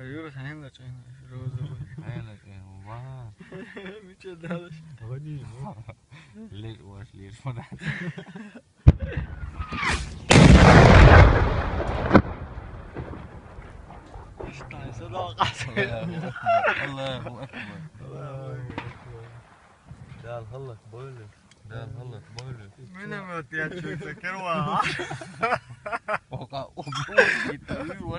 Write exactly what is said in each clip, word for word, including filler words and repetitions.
Юрас хьаьнга чӀоагӀа роза вай. Хьаьнга чӀоагӀа, ва. Мича далаш. Вани, ну. Леш, ваш, леш, ма да. Иштай, садоқас. Аллаху акбар. Аллаху акбар. Дала хӀаллак бойла. Дала хӀаллак бойла. Миномет я чуйта керва. Ока, ока, ока, ока,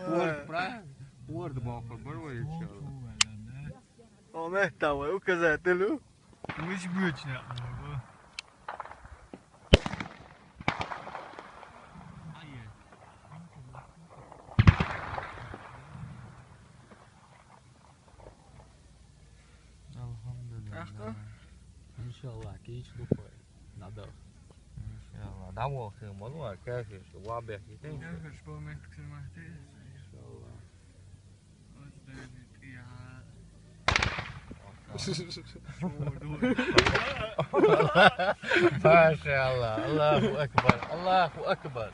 ока, правильно. Орда боккъал бар вай, иншалла. О, мехта вай, указатель у. Миш бучна. Алхамдулилла. Ахта? Иншалла, кийч духой. Надо. Иншалла. Даво хем, ну, а как же, что, ва бехи, ты? Я же что, мы так снимаем, ты? Иншалла. Вот, да, я. Машалла. Аллаху акбар. Аллаху акбар.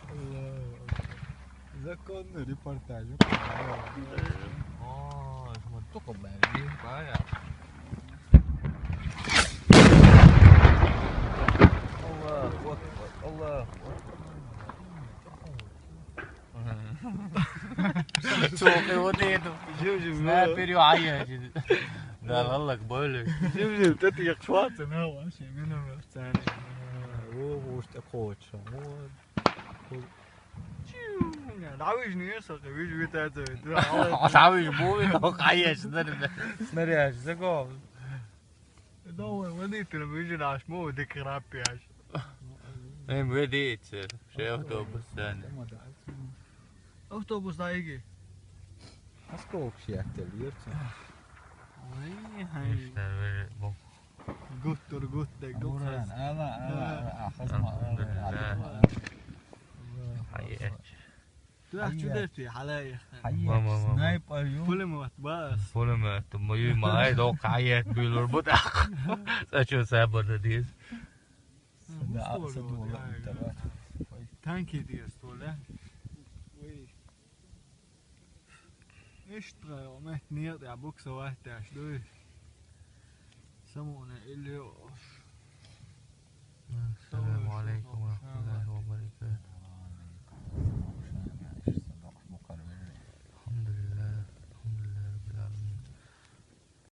Законный репортаж. О, смотри, только блин, пая. Аллаху акбар. Аллаху акбар. Цо кхы вадийта. Жив-жив, снайпер ю Ӏайя. Дала хӀаллак бойла. Жив-жив, тӀе тӀекхача вац, на, вообще, миномет цӀена. О, вуш тӀе кхочуш. О. Чиу, дӀавижна веса, виж витаца. ДӀавиж бу, витаха Ӏайя, снаряд. Снаряд, загон. Довой, водитель, вижу наш, мо дикий раппи аж. Эм, ведь, шеф автобус, да. Автобус да иги. Осколок шиятел, йорца. Ой, хай. Иштар ве бу. Гуттур, гуттур, Буран, гуттур. Ала, ала, ала, ахас ма, ала, Алхамдулилла. Хай эч. Тух чу дерти, хьалай. Хай, ма, ма, ма, ма. Снайпер ю. Пулемет, бас. Пулемет, ма ю, ма, ай, док, хай эт, билур, бут, ах. Са чу сабар да диз. Да, мустор са вот, дула, я, да, я. Танки диз, то, да? Ой. Иштра, мет, нет, я буксовать, я жду. Самоне или. Ассаламу алейкум.